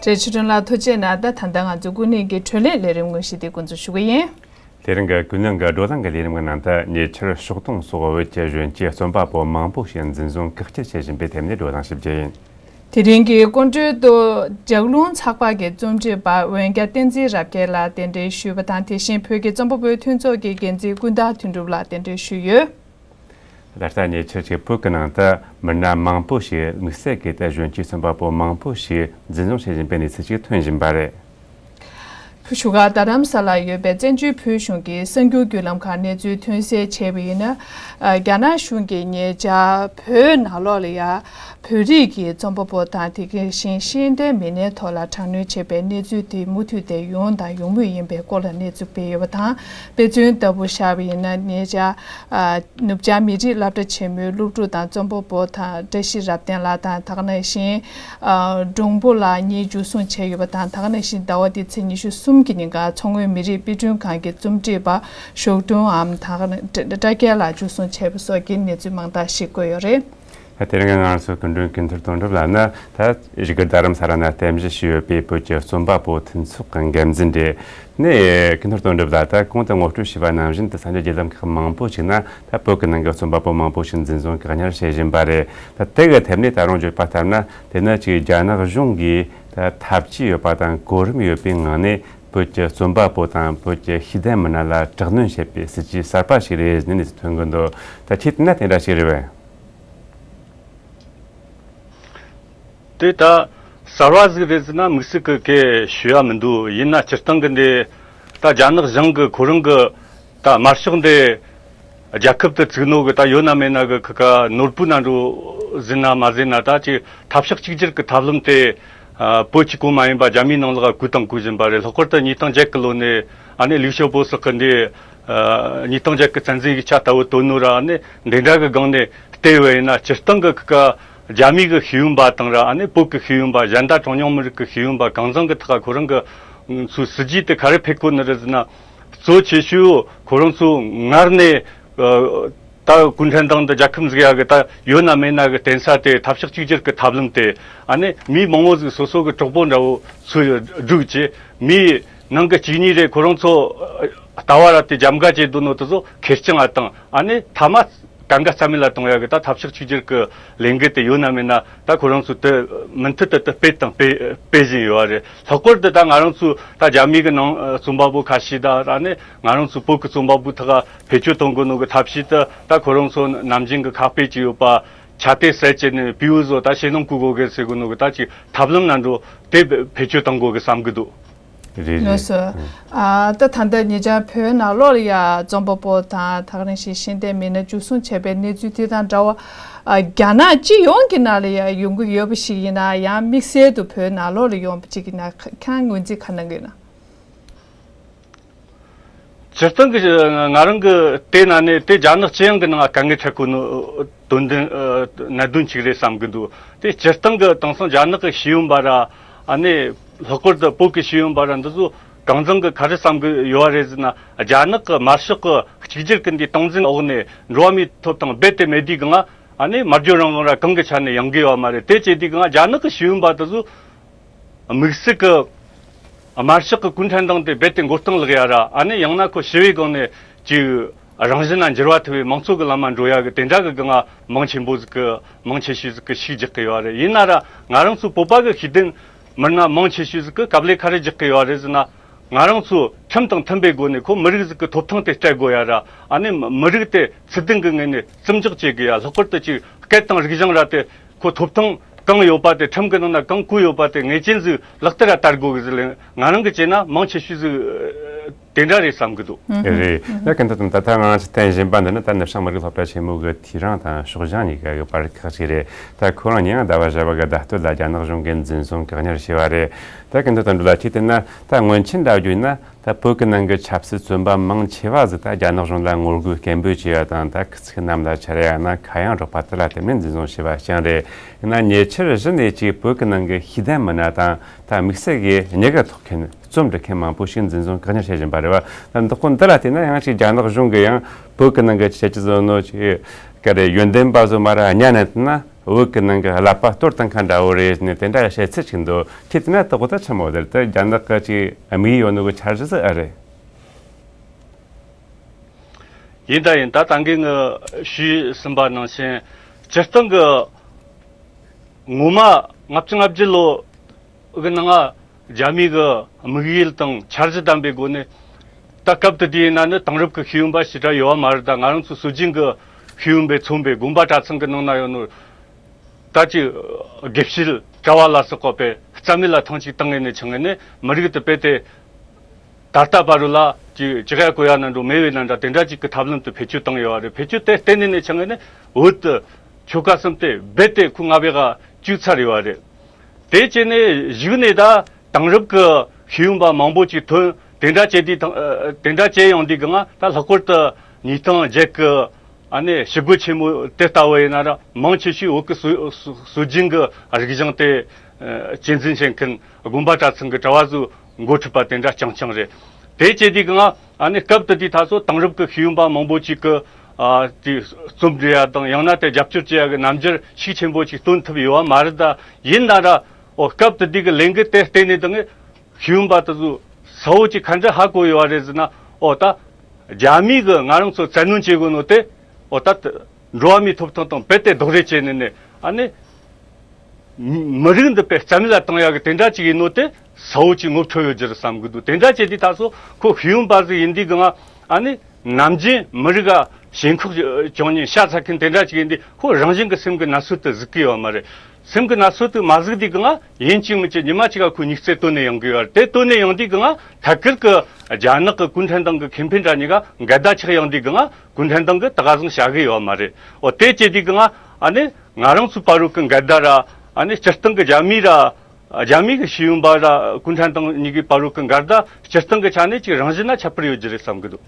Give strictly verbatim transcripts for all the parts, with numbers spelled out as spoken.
བཀྲས་ཆོས་སྒྲོན་ལགས་ཐུགས་རྗེ་གནང་། ད་ད་ལྟ་ང་ཚོ་ཀུན་གླེང་གི་གྲོས་གླེང་ལས་རིམ་དངོས་གཞི་དེ་འགོ་འཛུགས་ཞུ་གི་ཡིན། དེ་རིང་གི་ཀུན་གླེང་གི་བགྲོ་གླེང་གི་ལས་རིམ་གྱི་ནང་དུ་ཉེ་ཆར་ཤོག་དོང་སོགས་བོད་ཀྱི་གཞོན་སྐྱེས་རྩོམ་པ་པོ་མང་པོ་ཞིག་འཛིན་བཟུང་བཀག་སྐྱིལ་བྱེད་བཞིན་པའི་ཐད་ནས་བགྲོ་གླེང་ཞིབ་རྒྱས་ཡིན། དེ་རིང་གི་སྐུ་མགྲོན་དུ་ལྗགས་ལུང་ཚགས་པར་གྱི་རྩོམ་སྒྲིག་པ་འོན་སྐྱར་བསྟན་འཛིན་རབ་རྒྱས་ལགས་གདན་འདྲེན་ཞུས་པ་དང་། དེ་བཞིན་བོད་ཀྱི་རྩོམ་པ་པོའི་མཐུན་ཚོགས་ཀྱི་འགན་འཛིན་ཀུན་བརྟགས་དོན་གྲུབ་ལགས་གདན་འདྲེན་ཞུས་ཡོད། ད་ལྟ་ཉེ་ཆར་གྱི་བོད་ཀྱི་ནང་དུ་མི་སྣ་མང་པོ་ཞིག་དམིགས་བསལ་གྱི་ད་གཞོན་སྐྱེས་རྩོམ་པ་པོ་མང་པོ་ཞིག་འཛིན་བཟུང་བྱེད་བཞིན་པའི་གནས་ཚུལ་ཞིག་ཐོན་བཞིན་པ་རེད། བཞུགས་སྒར་རྡ་རམ་ས་ལར་ཡོད་པའི་བཙན་བྱོལ་བོད་གཞུང་གི་གསར་འགྱུར་བརྒྱུད་ལམ་ཁག་གནས་ཚུལ་ཐོན་གསལ་བྱས་པ་ཡིན་ན། རྒྱ་ནག་གཞུང་གིས་ཉེ་ཆར་བོད་ནང་ལོགས་ལ་ཡ་བོད་རིགས་ཀྱི་རྩོམ་པ་པོ་དང་། དེ་གའི་ཤེས་ཤེས་ལྡན་མི་སྣའི་ཐོག་ལ་དྲག་གནོན་བྱས་པའི་གནས་ཚུལ་དེ་མུ་མཐུད་དེ་ཡོང་དང་ཡོང་མུས་ཡིན་པའི་སྐོར་ལ་གནས་ཚུལ་སྤེལ་ཡོད་པ་དང་། དཔེ་མཚོན་ལྟ་བུ་བཞག་པ་ཡིན་ན། ཉེ་ཆར་ནུབ་བྱང་མི་རིགས་སློབ་གྲྭ་ཆེན་མོའི་སློབ་ཕྲུག་དང་རྩོམ་པ་པོ་དང་བཀྲ་ཤིས་རབ་བརྟན་ལགས་དང་། དེ་ག་ནང་བཞིན་སྒྲུང་པོ་ལགས་གཉིས་འཇུ་བཟུང་བྱས་ཡོད་པ་དང་། དེ་ག་ནང་བཞིན་ཟླ་བ་འདིའི་ཚེས་ཉི་ཤུ་གསུམ་གྱི་ཉིན་ཀ་མཚོ་སྔོན་མི་རིགས་དཔེ་སྐྲུན་ཁང་གི་རྩོམ་སྒྲིག་པ་ཞོགས་དྲུང་འམ་དེ་ག་ནང་བཀྲ་རྒྱལ་ལགས་འཇུ་བཟུང་བྱས་པ་སོགས་ཀྱི་གནས་ཚུལ་མང་དག་ཞིག་བཀོད་ཡོད་རེད། ད་དེ་རིང་ང་ཚོའི་སྐུ་མགྲོན་ཀུན་ཐུབ་དོན་གྲུབ་ལགས་ནི་ད་བཞུགས་སྒར་རྡ་རམ་ས་ལ་ན་རྟེན་གཞི་བྱས་ཡོད་པའི་བོད་ཀྱི་རྩོམ་པ་པོ་མཐུན་ཚོགས་ཀྱི་འགན་འཛིན་རེད། ནས་ཀུན་ཐུབ་དོན་གྲུབ་ལགས་ད་གོང་དུ་ངོ་སྤྲོད་བྱས་པ་ནང་བཞིན་དུ་ས་མཚམས་བརྒྱུད་ལམ་ཁག་མང་པོ་ཞིག་ན་ད་བོད་ཀྱི་ནང་གི་རྩོམ་པ་པོ་མང་པོ་ཞིག་འཛིན་བཟུང་བཀག་ཉར་བྱེད་བཞིན་པ་རེད། ད་དེ་གི་ཐད་ནས་ད་རུང་བརྗོད་པ་ལྟར་ན། དེ་ནི་ཅིག་རྒྱ་ནག་གཞུང་གིས་ད་ཐབས་ཇུས་ཡོད་པ་དང་གོ་རིམ་ཡོད་པའི་ངང་ནས་བོད་ཀྱི་རྩོམ་པ་པོ་དང་བོད་ཀྱི་ཤེས་ལྡན་མི་སྣ་ལ་དྲག་གནོན་བྱེད་པའི་སྲིད་ཇུས་གསར་པ་ཞིག་རེད་ཟེར་ནས་ཐོན་གྱི་འདུག་ད་ཁྱེད་ལྟ་ན་དེ་འདྲ་ཞིག་རེད་པས། དེ་ད་གསར་བ་ཟིག་རེད་ཟེར་ན་དམིགས་བསལ་གི་གས་ཞུ་ཡ་མི་འདུག་ཡིན་ན་སྤྱིར་བཏང་གི་འདི་ད་རྒྱ་ནག་གཞུང་གི་ཁོ་རང་གི་ད་དམར་ཤོག་འདི་རྒྱལ་ཁབ་ཏུ་བཙུགས་ནོ་གི་ད་ཡོད་ན་མེད་ན་གི་ཁ་ཁ་ནོར་བུ་ན་འགྲོ་ཟེར་ན་མ་ཟེར་ན། ད་ཅིག་འཐབ་ཕྱོགས་གཅིག་གྱུར་གི་ཐབས་ལམ་དེ་ཨ་བོད་གཅིག་པོ་མ་ཡིན་པ་རྒྱ་མིའི་ནང་ལོགས་བཀོལ་དང་བཀོལ་བཞིན་པ་རེད། ལྷག་པར་དུ་ཉིས་སྟོང་བརྒྱད་གི་ལོ་ནས་ཨ་ནི་ལིའུ་ཞའོ་པོ་སོགས་གི་འདི་ཨ་ཉིས་སྟོང་བརྒྱད་གི་བཙན་འཛུལ་ཡིག་ཆ་ལྟ་བུ་བཏོན་ནོ་ར། ཨ་ནི་འདི་འདྲ་གི་སྒང་ནས་བལྟས་པ་ཡིན་ན་སྤྱིར་བཏང་གི་ཁ་ཁ་རྒྱ་མི་གི་ཤེས་ཡོན་པ་དང་ར། ཨ་ནི་བོད་གི་ཤེས་ཡོན་པ་གཞན་དང་གྲངས་ཉུང་མི་རིགས་གི་ཤེས་ཡོན་པ་གང་ཟག་གི་ཐོག་ཁོ་རང་གི་ཚོའི་སྲིད་ཇུས་དེ་ག་རེ་ཕེབས་གོ་ནི་རེད་ཟེར་ན། གཙོ་ཆེ་ཤོས་ཁོ་རང་ཚོ་སྔར་ནས་ཨ་ད་གུང་ཁྲན་ཏང་འདི་རྒྱལ་ཁབ་འཛུགས་ཡ་གི་ད་ཡོད་ན་མེད་ན་གི་རྟེན་ས་དེ་འཐབ་ཕྱོགས་གཅིག་གྱུར་གི་ཐབས་ལམ་དེ། ཨ་ནི་མི་མང་བོ་ཟིག་སོ་སོ་གི་གྲོགས་པོ་འདྲ་བོ་ཚོས་སྒྲིག་བྱས། མི་ནང་གི་གཅིག་གཉིས་རེ་ཁོ་རང་ཚོ་ལྟ་བ་ར་དེ་རྒྱབ་འགལ་བྱེད་འདུག་ནོ་དེ་ཚོ་ཁེར་རྐྱང་ང་དང་། ཨ་ནི་མཐའ་མ་གང་ག་རྩ་མེད་ལ་གཏོང་ཡ་གི་ད་འཐབ་ཕྱོགས་གཅིག་གྱུར་གི་ལས་འགུལ་དེ་ཡོད་ན་མེད་ན་ད་ཁོ་རང་ཚོ་དེ་མུ་མཐུད་དུ་དེ་སྤེལ་དང་སྤེལ་སྤེལ་བཞིན་ཡོད་རེད། ལྷག་པར་དུ་ད་ང་རང་ཚོ་ད་རྒྱ་མི་གི་ནང་རྩོམ་པ་པོ་ཁ་ཤས་ད་ར་ནི་ང་རང་ཚོ་བོད་གི་རྩོམ་པ་པོ་ཐོག་བེད་སྤྱོད་གཏོང་དགོས་ནོ་གི་ཐབས་ཤེས་དེ་ད་ཁོ་རང་ཚོ་ནམ་རྒྱུན་གི་ཁ་དཔེ་ཅིག་ཡོད་པ། ཆ་དེ་ཟེར་བྱས་ནས་བེའུ་བཟོ་ད་ཞེ་ནང་བཀོལ་དགོས་གི་ཟེར་གོ་ནོ་གི་ད་ཅིག་ཐབས་ལམ་ན་འགྲོ་དེ་བེད་སྤྱོད་གཏོང་དགོས་གི་བསམ་གི་འདུག་རེད། རེད། ལགས་སོ། ཨ་ད་ད་ལྟ་ཉེ་ཆར་བོད་ནང་ལོགས་ལ་ཡ་རྩོམ་པ་པོ་དང་ད་ག་ནང་བཞིན་ཤེས་ལྡན་མི་སྣ་འཇུ་བཟུང་བྱས་པའི་གནས་ཚུལ་དེ་དང་འདྲ་བ། ཨ་རྒྱ་ནག་སྤྱི་ཡོངས་ཀྱི་ནང་ལ་ཡ་ཡོང་གི་ཡོད་པ་ཞིག་ཡིན་ན། ཡང་དམིགས་བསལ་དུ་བོད་ནང་ལོགས་ལ་ཡོང་པ་ཅིག་ཡིན་ན་ཁྱེད་རང་ངོས་འཛིན་ག་གནང་གི་ཡོད་ན། སྤྱིར་བཏང་གི་ང་རང་གི་བལྟས་ན་ནི་དེ་རྒྱ་ནག་སྤྱི་ཡོངས་ཀྱི་ནང་དཀའ་ངལ་འཕྲད་གོ་ནོ་དོན་ལྡན་ཨ་གནད་དོན་ཅིག་རེད་བསམ་གི་འདུག་དེ་སྤྱིར་བཏང་གི་དེང་སང་རྒྱ་ནག་གི་ཤེས་ཡོན་པ་ར། ཨ་ནི་ལྷག་པར་དུ་བོད་ཀྱི་ཤེས་ཡོན་པ་ར་འདི་ཚོ་གང་ཟག་གི་ག་རེ་བསམ་གི་ཡོད་རེད་ཟེར་ན། རྒྱ་ནག་གི་དམར་ཤོག་གི་གཅིག་གྱུར་གྱི་འདི་སྟངས་འཛིན་འོག་ནས་འགྲོ་བ་མིའི་ཐོབ་ཐང་རྦད་དེ་མེད་དུས་གང་ཨ་ནི་སྨྲ་བརྗོད་རང་དབང་ར་གང་གི་ཆ་ནས་ཡོང་གི་ཡོད་མ་རེད། དེ་བྱེད་དུས་གང་རྒྱ་ནག་གི་ཤེས་ཡོན་པ་དེ་ཚོ་དམིགས་བསལ་གྱི་དམར་ཤོག་གི་གུང་ཁྲན་ཏང་དེ་རྦད་དེ་མགོ་རྟིང་བསླེགས་ཡ་ར། ཨ་ནི་ཡང་ན་ཁོ་ཞི་བའི་སྒང་ནས་ཅིག་རང་བཞིན་ན་འགྱུར་བ་ཐེབས་པའི་མང་གཙོ་གི་ལམ་མ་འགྲོ་ཡ་གི་དེ་འདྲ་གི་སྒང་ང་མང་ཆེན་པོ་ཟིག་གི་མང་ཆེ་ཤོས་ཟིག་གི་ཤུགས་རྒྱག་གི་ཡོད་རེད། ཡིན་ན་ར་ང་རང་ཚོ་བོད་པ་གི་ཤེས་ལྡན་མི་སྣ་མང་ཆེ་ཤོས་ཟིག་གི་དཀའ་ལས་ག་རེ་རྒྱག་གི་ཡོད་རེད་ཟེར་ན། ང་རང་ཚོ་ཁྲིམས་དང་མཐུན་པའི་སྒོ་ནས་ཁོ་མི་རིགས་ཟིག་གི་ཐོབ་ཐང་དེ་སྤྲད་དགོས་ཡ་ར། ཨ་ནི་མི་རིགས་དེ་ཚུལ་ལྡན་གི་ངོས་ནས་བརྩི་འཇོག་བྱེད་དགོས་ཡ། ལྷག་པར་དུ་ཅིག་སྐད་དང་རིག་གཞུང་ར་དེ་ཁོ་ཐོབ་ཐང་གང་ཡོད་པ་དེ་ཁྲིམས་ཀྱི་ནང་ན་གང་བཀོད་ཡོད་པ་དེ་ངེས་ཅན་ཟིག་ལག་བསྟར་ར་བསྟར་དགོས་གི་ཟེར་ལེ། ང་རང་གི་བྱས་ན་མང་ཆེ་ཤོས་ཟིག་དེ་འདྲ་རེད་བསམ་གི་འདུག་རེད། ད་གི་འདི་དང་ད་ལྟ་ང་རང་ཚོ་བསྟན་བཞིན་པ་འདི་ནི་ད་ནུབ་བྱང་མི་རིགས་སློབ་གྲྭ་ཆེན་མོ་གི་དེ་རིང་དང་ཕྱོགས་བཞི་གཉིས་ཀ་གི་བར་ཁག་ཅིག་རེད། ད་ཁོ་རང་ཉིད་ཡང་ཟླ་བ་བཞི་པ་གི་ཟླ་སྟོད་ལ་རྒྱ་ནག་གཞུང་གིས་འཛིན་བཟུང་བཀག་ཉར་བྱས་པ་རེད། ད་གི་འདི་དང་འདྲ་ལ་ཅིག་བལྟས་ན་ད་སྔོན་ཆད་འདྲ་བརྗོད་ན། ད་བོད་ཀྱི་ནང་གི་ཆབ་སྲིད་བཙོན་པ་མང་ཆེ་བ་ཟིག་ད་རྒྱ་ནག་གཞུང་ལ་ངོ་རྒོལ་སྐད་འབོད་བྱས་ཡ་དང་། ད་ཁི་ཚིག་གནམ་ལ་འཕྱར་ཡ་ན་ཁ་གཡང་སྒྲོག་པ་དེ་ལ་བརྟེན་ནས་འཛིན་བཟུང་བྱས་པ་རྐྱང་རེད། ཡིན་ན་ཉེ་ཆར་གཞི་ནས་ཅིག་བོད་ཀྱི་ནང་གི་ཤེས་ལྡན་མི་སྣ་དང་། ད་དམིགས་བསལ་གྱི་མྱི་གི་ཐོག་མཁན་རྩོམ་འབྲི་མཁན་མང་པོ་ཞིག་འཛིན་བཟུང་བཀག་ཉར་བྱེད་བཞིན་པ་རེད་བ། ད་འདི་ཁོ་འདི་ལ་བལྟས་ན་ཡང་ཅིག་རྒྱ་ནག་གཞུང་གིས་ཡང་བོད་ཀྱི་ནང་གི་ཆེ་ཆེ་བཟོ་ནོ་ཅིག་ག་རེ་ཡོན་ཏན་པ་བཟོ་མ་ར་གཉའ་ནས་བལྟས་ན། བོད་ཀྱི་ནང་གི་ཀླད་པ་གཏོར་བཏང་མཁན་འདྲ་བོ་རེད་ནས་དེ་འདྲ་བཤད་ཚུལ་ཅིག་འདུག་ཁྱེད་དེ་ན་དག་གོ་ད་ཆི་མོ་རེད། དེ་རྒྱ་ནག་གི་ཅིག་དམིགས་ཡུལ་ཡོད་ནོ་གི་འཆར་གཞི་ཟིག་ཨེ་རེད། ཡིན་ད་ཡིན་ད་ད་གིན་ངས་ཞུས་ཟིན་པ་ནང་བཞིན་སྤྱིར་བཏང་གི་ངོ་མ་ལྔ་བཅུ་ང་བརྒྱད་ལོ་གི་ནང་ང་རྒྱ་མི་གི་དམིགས་ཡུལ་དང་འཆར་གཞི་ལྡན་པའི་སྒོ་ནས། ད་སྐབས་དེ་དུས་ཡིན་ན་ནི་དེང་རབས་ཀྱི་ཤེས་ཡོན་པ་ཞེ་དྲག་ཡོད་པ་མ་རེད། ད་ང་རང་ཚོ་སྲོལ་རྒྱུན་གྱི་ཤེས་ཡོན་པས་མཚོན་པའི་དགོན་པ་གྲྭ་ཚང་གི་ནང་ན་ཡོད་ནོ། ད་ཅི་དགེ་བཤེས་གྲྭ་བ་ལ་སོགས་པ་པས་རྩ་མེད་ལ་ཐེངས་གཅིག་བཏང་ངེ་ནས་ཆང་ངེ་ནས་མི་རིགས་དེ་དཔེ་དེ་ད་ལྟ་བར་ལ་ཅི་ཅི་ག་གོ་ཡ་ན་འགྲོ་མེད་བས་ན་འདྲ། དེ་འདྲ་ཅིག་གི་ཐབས་ལམ་དུ་བེད་སྤྱོད་བཏང་ཡོད་རེད། བེད་སྤྱོད་དེ་བརྟེན་ནས་ནས་ཆང་ངེ་ནས་བོད་དུ་ཆོལ་ཁ་གསུམ་དེ་རྦད་དེ་ཁོ་ང་བས་ག་བཅུག་ཚར་ཡོད་རེད། དེ་བྱས་ནས་གཞུག་ནས་ད་དེང་རབས་ཀྱི་ཤེས་ཡོན་པ་མང་པོ་ཅིག་ཐོན། དེ་འདྲ་བྱས་དུས་དང་། ཨ། དེ་འདྲ་བྱས་ཡོང་དུས་གང་ད་ལྷག་པར་དུ་ཉིས་སྟོང་བརྒྱད་ཀྱི་ཨ་ནི་ཞི་རྒོལ་ཆེན་མོ་དེ་ལྟ་བུ་ཡིན་ན་ར་མང་ཆེ་ཤོས་བོད་ཀྱི་སྲོལ་སྲོལ་རྒྱུན་གྱི་རིག་གཞུང་དེ་ཨ་གཅེས་འཛིན་བྱེད་མཁན་དགོན་པ་གྲྭ་ཚང་གི་གྲྭ་བ་ཚོས་འགོ་ཁྲིད་པ་དེ་འདྲ་རྐྱང་རྐྱང་རེད། དེ་བྱས་དུས་གང་ཨ་ནི་སྐབས་དེ་དུས་ད་གཟོད་དེང་རབས་ཀྱི་ཤེས་ཡོན་པ་མང་པོ་ཅིག་གི་ཨ་དེ་རྩོམ་འབྲི་ཡ་དང་ཡང་ན་དེ་རྒྱབ་སྐྱོར་བྱེད་ཡ་གི་རྣམ་འགྱུར་ཤུགས་ཆེན་པོ་ཅིག་སྟོན་ཐུབ་ཡོད་པ་མ་རེད། ད་ཡིན་ན་ར། ཨོ་སྐབས་དེ་དུས་ཀྱི་ལས་འགུལ་དེ་བརྟེན་ནས་དང་ཤེས་ཡོན་པ་དེ་ཚོ་ས་བོ་ཅིག་ག་འདྲ་ཧ་གོ་ཡོད་བ་རེད་ཟེར་ན། ཨོ་ད་རྒྱ་མི་གི་ང་རང་ཚོ་བཙན་གནོན་བྱེད་དགོས་ནོ་དེ། ཨོ་ད་འགྲོ་བ་མིའི་ཐོབ་ཐང་དང་རྦད་དེ་རྡོག་རོལ་བྱས་ནས་ནས་ཨ་ནི་མི་རིགས་འདི་དཔེ་རྩ་མེད་ལ་བཏང་ཡག་གི་དེ་འདྲ་ཅིག་ཡིན་ནོ་དེ་ས་བོ་ཅིག་ངོ་འཕྲོད་ཡོད་རྒྱུ་རེད་བསམ་གི་འདུག་དེ་འདྲ་བྱས་དུས་ད་སོ་ཁོ་ཤེས་ཡོན་པ་ཟིག་ཡིན་དུས་གི་ང་ཨ་ནི་ནམ་རྒྱུན་མི་རིགས་ཀ་ཞེན་ཁོག་བྱུང་ཉིན་ཤ་ཚ་མཁན་དེ་འདྲ་ཅིག་ཡིན་དུས་ཁོ་རང་བཞིན་གི་སེམས་གི་ན་ཟུག་དེ་གཟིགས་གི་ཡོད་མ་རེད། སེམས་གི་ན་ཟུག་དེ་མ་གཟིགས་དུས་གི་ང་ཡིན་གཅིག་མིན་གཅིག་ཉི་མ་གཅིག་ག་ཁོ་སྙིང་རྩེ་བཏོན་ནས་ཡོང་གི་ཡོད་རེད། དེ་བཏོན་ནས་ཡོང་དུས་གི་ང་ཐད་ཀར་གི་རྒྱ་ནག་གི་གུང་ཁྲན་ཏང་གི་ཁེ་ཕན་འདྲ་གཉིས་ཀ་འགལ་ཟླ་ཆགས་ཡོང་དུས་གི་ང་གུང་ཁྲན་ཏང་གི་ད་ག་ཟུང་བྱ་གི་ཡོད་མ་རེད། འོ་དེ་བྱེད་དུས་གི་ང་ཨ་ནི་ང་རང་ཚོའི་བར་རུ་གི་འགལ་ཟླ་ར་ཨ་ནི་སྤྱིར་བཏང་གི་རྒྱ་མི་ར། རྒྱ་མི་གི་ཤེས་ཡོན་པ་ར་གུང་ཁྲན་ཏང་གཉིས་ཀའི་བར་རུ་གི་འགལ་ཟླ་སྤྱིར་བཏང་གི་ཆ་ནས་ཅིག་རང་བཞིན་ན་ཁྱད་པར་ཡོད་རྒྱུ་རེད་བསམ་གི་འདུག་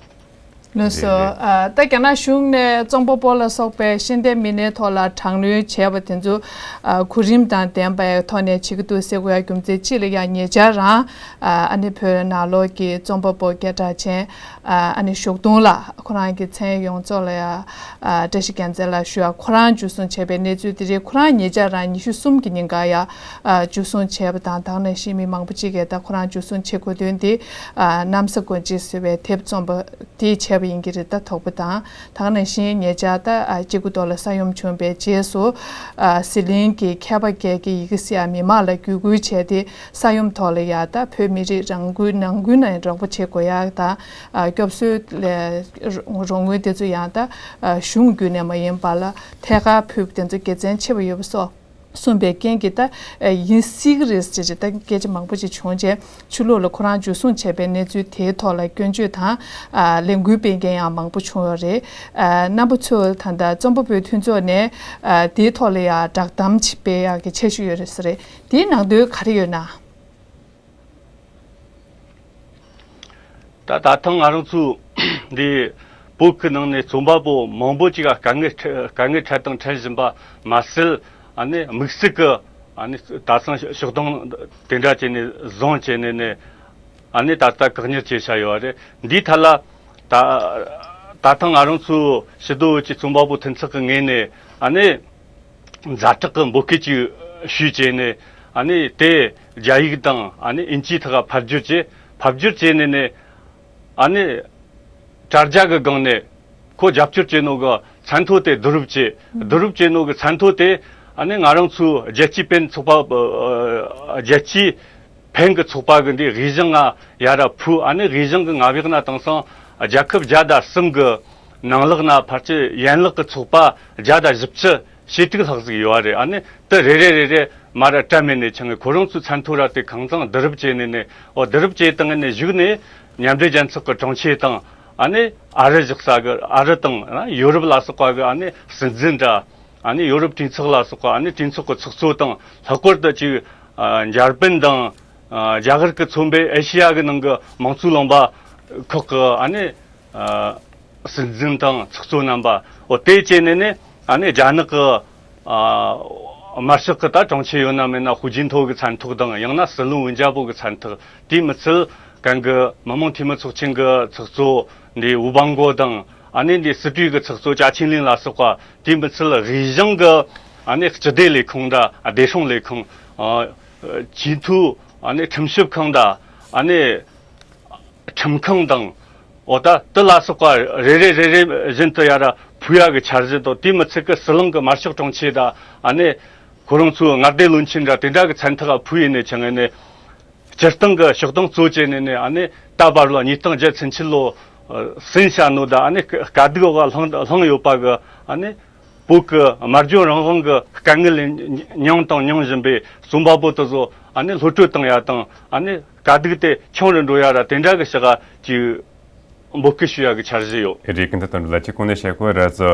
ལགས་སོ། ཨ། ད་རྒྱ་ནག་གཞུང་ནས་རྩོམ་པ་པོ་ལ་སོགས་པའི་ཤེས་ལྡན་མི་སྣའི་ཐོག་ལ་དྲག་གནོན་བྱས་པ་དེ་ཚོ། ཨ། གོ་རིམ་དང་ལྡན་པའི་ཐོག་ནས་བྱེད་ཀྱི་འདུག་ཟེར་དགོས་ཡ་རྒྱུ་མཚན་གཅིག་ལ་ཡ་ཉེ་ཆར་རང་། ཨ། ཨ་ནི་བོད་ནང་ལོགས་ཀྱི་རྩོམ་པ་པོ་སྐད་གྲགས་ཅན། ཨ། ཨ་ནི་ཞོགས་དུང་ལགས་ཁོ་རང་གི་མཚན་ཡོངས་རྫོགས་ལ་ཡ། ཨ། བཀྲ་ཤིས་རྒྱལ་མཚན་ལགས་ཞུ་ཡ་ཁོ་རང་འཇུ་བཟུང་བྱས་པའི་གནས་ཚུལ་དེ་རིགས་ཁོ་རང་ཉེ་ཆར་རང་ཉི་ཤུ་གསུམ་གྱི་ཉིན་ཀ་ཡ། ཨ། འཇུ་བཟུང་བྱས་པ་དང་དེ་ནང་བཞིན་མི་མང་པོ་ཅིག་གིས་ད་ཁོ་རང་འཇུ་བཟུང་བྱེད་དགོས་དོན་དེ། ཨ། གནམ་ས་དགོན་གཅིག་ཟེར་བའི་དེབ་རྩོམ་པ་དེས་བྱས་པ་ཡིན་གྱི་རེད། ད་དོགས་པ་དང་དེ་ནང་བཞིན་ཉེ་ཆར་ད། ཨ། སྐྱེ་རྒུ་མདོ་ལ་ས་ཡོམ་བྱུང་བའི་རྗེས་སུ། ཨ། ཟི་ལིང་གི་མཁས་པ་བརྒྱད་ཀྱིས་ཡི་གེ་བསྲེགས་མི་མང་ལ་བརྒྱུད་སྐུལ་བྱས་ཏེ་ས་ཡོམ་ཐོག་ལ་ཡ་ད་བོད་མི་རིགས་རང་འགུལ་ནང་ཁུལ་ནས་རོགས་པ་བྱེད་དགོས་ཡ་དང་། ཨ། སྐྱོབ་གསོའི་ལས་རོགས་དངུལ་དེ་ཚོ་ཡང་ད། ཨ། གཞུང་བརྒྱུད་ནས་མ་ཡིན་པ་ལ་ཐད་ཀར་ཕུལ་བ་དེ་ཚོ་དགེ་མཚན་ཆེ་བ་ཡོད་པ་སོགས། གསུངས་པའི་རྐྱེན་གྱིས་ད་ཡིན་སྲིད་ཀྱི་རེད་ཅེས་ད་སྐད་ཆ་མང་པོ་ཅིག་བྱུང་རྗེས་ཕྱི་ལོགས་ལ་ཁོ་རང་འཇུ་བཟུང་བྱས་པའི་གནས་ཚུལ་དེའི་ཐོག་ལ་སྐྱོན་བརྗོད་དང་། ཨ། ལས་འགུལ་སྤེལ་མཁན་ཡང་མང་པོ་བྱུང་ཡོད་རེད། ཨ། རྣམ་པ་ཚོས་ད་ལྟ་རྩོམ་པ་པོའི་མཐུན་ཚོགས་ནས། ཨ། དེའི་ཐོག་ལ་ཡང་བསྒྲགས་གཏམ་ཅིག་སྤེལ་ཡག་གི་འཆར་གཞི་ཡོད་རེད་ཟེར་རེད། དེའི་ནང་དོན་ག་རེ་ཡོད་ན། ད་ད་ཐེངས་ང་རང་ཚོ་འདི་བོད་ཀྱི་ནང་ནས་རྩོམ་པ་པོ་མང་པོ་ཅིག་ག་དཀའ་ངལ་འཕྲད་དཀའ་ངལ་འཕྲད་དང་འཕྲད་བཞིན་པ་མ་ཟད། ཨ་ནི་དམིགས་བསལ་གྱི་ཨ་ནི་ད་སང་ཞོགས་དུང་དེ་འདྲ་བྱས་ནས་བཟུང་བྱས་ནས་ནས་ཨ་ནི་ད་ལྟ་བཀག་ཉར་བྱས་བཞག་ཡོད་རེད། འདིའི་ཐད་ལ་ད་ད་ཐེངས་ང་རང་ཚོ་ཕྱི་དྲོ་བོད་ཀྱི་རྩོམ་པ་པོ་མཐུན་ཚོགས་ཀྱི་ངོས་ནས་ཨ་ནི། ཛ་དྲག་གི་འབོད་སྐུལ་ཅིག་ཞུས་བྱས་ནས། ཨ་ནི་དེ་རྒྱ་ཡིག་དང་ཨ་ནི་ཨིན་ཇིའི་ཐོག་ཕབ་སྒྱུར་བྱས། ཕབ་སྒྱུར་བྱས་ནས་ནས། ཨ་ནི་དྲ་རྒྱ་གི་སྒང་ནས་ཁོ་རྒྱབ་སྐྱོར་བྱས་ནོ་གི་མཚན་ཐོ་དེ་བསྡུ་རུབ་བྱས། བསྡུ་རུབ་བྱས་ནོ་གི་མཚན་ཐོ་དེ་ཨ་ནི་ང་རང་ཚོའི་རྒྱལ་སྤྱིའི་ཕན་ཚོགས་པ། རྒྱལ་སྤྱིའི་ཕན་གྱི་ཚོགས་པ་གི་འདི་དབུས་གཞུང་ང་ཡར་ཕུལ། ཨ་ནི་དབུས་གཞུང་གི་མངའ་བདག་ན་དེང་སང་རྒྱལ་ཁབ་བརྒྱ་དང་གསུམ་གི་ནང་ལོགས་ན་ཕལ་ཆེར་ཡན་ལག་གི་ཚོགས་པ་བརྒྱ་དང་བཞི་བཅུ་ཞེ་དྲུག་ལྷག་ཟིག་ཡོད་རེད། ཨ་ནི་དེ་རེ་རེ་རེ་རེ་མར་བཀྲམ་མེད་ནས་ཆང་གི་ཁོ་རང་ཚོའི་མཚན་ཐོ་ར་དེ་གང་ཚང་བསྡུ་རུབ་བྱས་ནས་ནས། འོ་བསྡུ་རུབ་བྱས་བཏང་ནས་གཞུག་ནས་མཉམ་འབྲེལ་རྒྱལ་ཚོགས་ཀྱི་དྲུང་ཆེ་དང་། ཨ་ནི་ཨ་རི་བཞག་ས་གི་ཨ་རི་དང་ཡོ་རོབ་ལ་སོགས་པ་གི་ཨ་ནི་སྲིད་འཛིན་འདྲ། ཨ་ནི་ཡོ་རོབ་གྲོས་ཚོགས་ལ་སོགས་པ་ཨ་ནི་གྲོས་ཚོགས་ཀྱི་ཚོགས་གཙོ་དང་། ལྷག་པར་དུ་ཅིག་ཨ་འཇར་པན་དང་། ཨ་རྒྱ་གར་གྱིས་མཚོན་པའི་ཨེ་ཤེ་ཡ་གི་ནང་གི་དམངས་གཙོའི་ལུང་པ་ཁག་གི་ཨ་ནི་ཨ་སྲིད་འཛིན་དང་ཚོགས་གཙོ་རྣམ་པ། འོ་དེ་བྱས་ནས་ནི་ཨ་ནི་རྒྱ་ནག་གི་ཨ་དམར་ཤོག་གི་ད་དྲུང་ཆེ་ཡོད་ན་མེད་ན་ཧུའུ་ཅིན་ཐའོ་གི་མཚན་ཐོ་དང་། ཡང་ན་སྲིད་བློན་ཝུན་ཅཱ་པོ་གི་མཚན་ཐོ། དེས་མི་ཚད་གན་གི་མི་དམངས་འཐུས་མི་ཚོགས་ཆེན་གི་ཚོགས་གཙོ་འདི་ཝུ་པང་གོ་དང་། ཨ་ནི་འདི་སྲིད་གྲོས་ཀྱི་ཚོགས་གཙོ་ཅཱ་ཆིང་ལིན་ལ་སོགས་པ། དེས་མི་ཚད་དབུས་གཞུང་གི་ ཨ་ནི་སྤྱི་བདེ་ལས་ཁུངས་དང་བདེ་སྲུང་ལས་ཁུངས། ཨ་ཇུས་འཐུས། ཨ་ནི་ཁྲིམས་ཞིབ་ཁང་དང་། ཨ་ནི་ཁྲིམས་ཁང་དང་། འོ་ད་དེ་ལ་སོགས་པ་རེ་རེ་རེ་རེ་བཞིན་དུ་ཡར་ཕུལ་ཡག་གི་འཆར་གཞི་དང་། དེ་མི་ཚད་ཀྱི་ཟི་ལིང་གི་དམར་ཤོག་དྲུང་ཆེ་དང་། ཨ་ནི་ཁོ་རང་ཚོའི་མངའ་སྡེ་བློན་ཆེན་འདྲ་དེ་འདྲ་གི་མཚན་ཐོག་ཕུལ་ཡས་ནས་བྱུང་ངས་ནས། སྤྱིར་བཏང་གི་ཕྱོགས་སྡོམ་གཙོ་བྱས་ནས་ནས། ཨ་ནི་ད་བར་ལ་ཉིས་སྟོང་བརྒྱད་ཚུན་ཆད་ལོ་ཟིན་བྱ་ནོ་དང་། ཨ་ནི་དཀའ་སྡུག་འོག་ལྷུང་ལྷུང་ཡོད་པ་གི། ཨ་ནི་བོད་ཀྱི་སྨྲ་བརྗོད་རང་དབང་གི་དཀའ་ངལ་མྱངས་དང་མྱོང་བཞིན་པའི་རྩོམ་པ་པོ་དེ་ཚོ་ཨ་ནི་གློད་བཀྲོལ་བཏང་ཡ་དང་། ཨ་ནི་དཀའ་སྡུག་དེ་ཆུང་རུ་འགྲོ་ཡ་ར་དེ་འདྲ་གི་ཞིག་ཅིག་འབོད་སྐུལ་ཞུ་ཡ་གི་འཆར་གཞི་ཡོད། རེད། ཀུན་ཏུ་དོན་གྲུབ་ལགས་ཀྱིས་གོང་ནས་བཤད་གོ་ར་ཙོ།